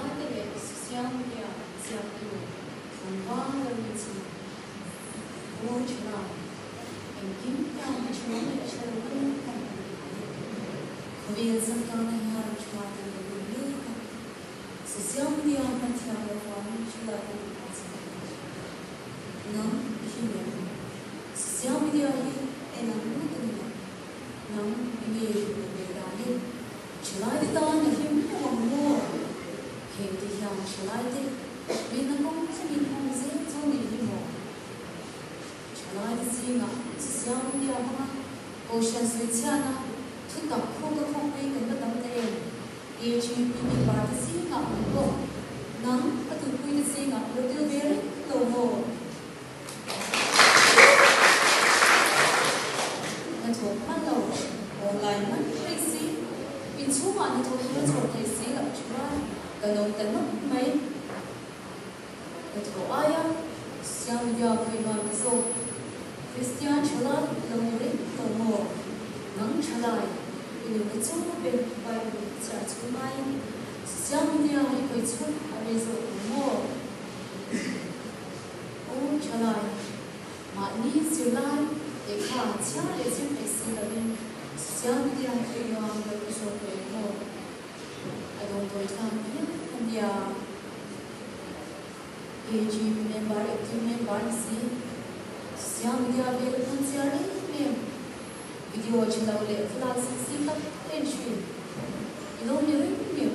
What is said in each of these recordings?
Thalaite leh social media ziaktu tlangval lo ni chu Aw Thalai, engkim hian a tha leh a tha lo mai kan hmu mai. Khawvel changkangna hian thalaite lo lut mek a, social media hman thiam lo vangin thalaite nunah chhan a ni. Nang i him em? Social media hi en ang ngawt a ni lo. Nang i nge hmu ve dan e? Thalaite tan a him hlauh ang maw? Heng te hian thalaite rinna kawng thlengin hawng zel chu a nih hi maw? Thalaite zingah social media hmanga Kohhran sawichhiatna thu tak khawk a khawkpui kan la tam ta em? KGP member te zingah awm pawh nang a tunpui te zingah lo tel ve reng lo maw? Hnathawk hman lo, online hman reng si, inchhungah hnathawk tur a chhawr thei si loh chuan kan awm ta nawk mai. Hnathawh aia social media pawimawh te zawk Kristian thalai lo ni reng lo maw? Nang thalai, i nunna chu pen Bible chhiar chhung aiin social media i khawih chhung a rei zawk lo maw? Aw thalai, mahni zirlai lehkha chhiar leh zir peih si lovin social media hi nuam lo i zawk tawh em aw? A dawmdawi tlang hial a nia. KG member active member ni si, social media vel a hman chiar em em, video tha lo leh thlalak sexy tak tak en thin i lo ni reng em?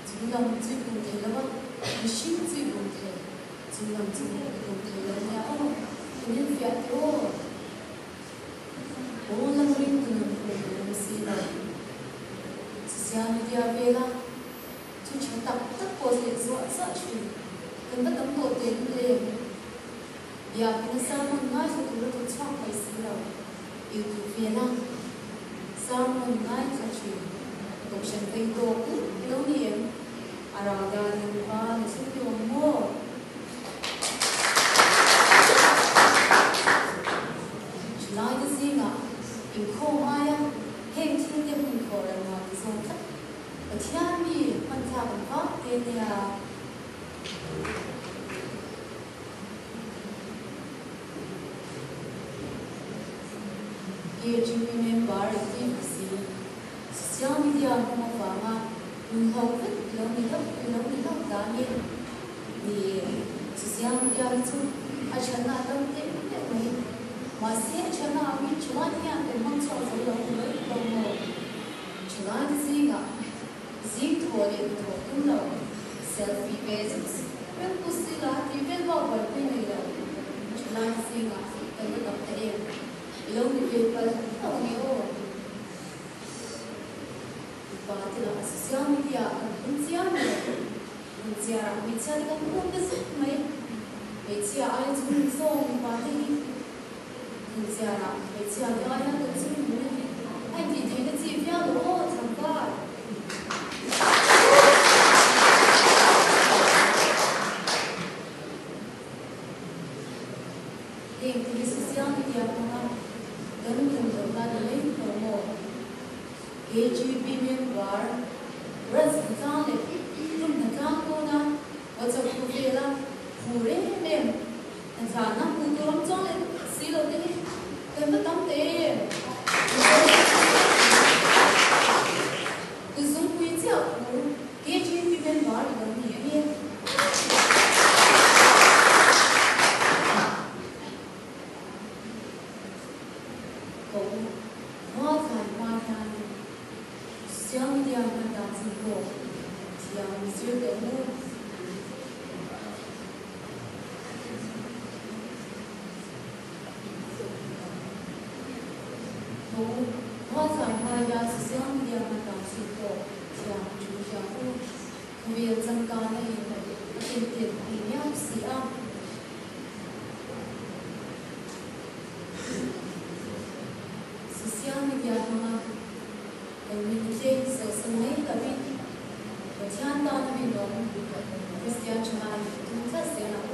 Chung lam chu i kum thei lo a, mihring chu i kum thei, chung lam chu i kum thei lo nia aw, in enfiah teh aw. Aw lam ring tu nun pawh i awm si lo. Social media vela thu tha tak tak post leh zuah zuah thin kan va tam tawh teh lul em? Biakina sermon ngaithla tura thaw chhuak mai si lo, YouTube vela sermon ngaithla thin Kohhran vei tawk lek lo ni em? A rau danin pa ni chu ni awm maw? Thalaite zingah inkhawm aia heng thil te hmun khawh reng nuam ti zawk tlat Pathian mi hmanthlak an vak te nia. KGP member active si, social media hmang avanga nun ho vek ilo ni hlauh ilo ni hlauh ta nge? Ni e, social media hi chu a thatna a tam teh teh mai. Mahse a thatna angin thalai te hian kan hmang chhuak zo lo ni mai lo maw? Thalai te zingah Zing thaw leh hnathawh tum lo, selfie ve zuk zuk reng pu sila tih vel bak buaipui nei lo. Thalai zingah kan va tam ta em? I lo ni ve palh hlauh ang e aw. Mipa te lah social media ah kan phun chiam lo. Phun chiarah hmeichhia te kan phun ta zuk mai. Hmeichhia aia chung zawng mipa te hi phun chiarah hmeichhia te aia kan chung nuna hi a intih theihna chi viau lo aw tlangval. Heng te hi social media hmanga kan nun lohna ni mai lo maw? KGB member Russ Hnatlang leh Tum Hnatlang tawna WhatsApp group vela hmu rem em Hnatlanna hmuh tur awm chuang leh si lo te hi kan va tam ta em? Kuzungpui chiah phur KGP member i lo ni a nge. Ko u, khua thlai hma hian social media hman dan chin pawh thiam zir teh u. Ko u, khua thlai hma hian social media hman dan chin pawh thiam thu hria u. Khawvel changkana in a kentel a ni miau si a. Social media hmanga kan mite sawisa mai lovin Pathian tana rinawm Kristian thalai tum tlat zel ang u.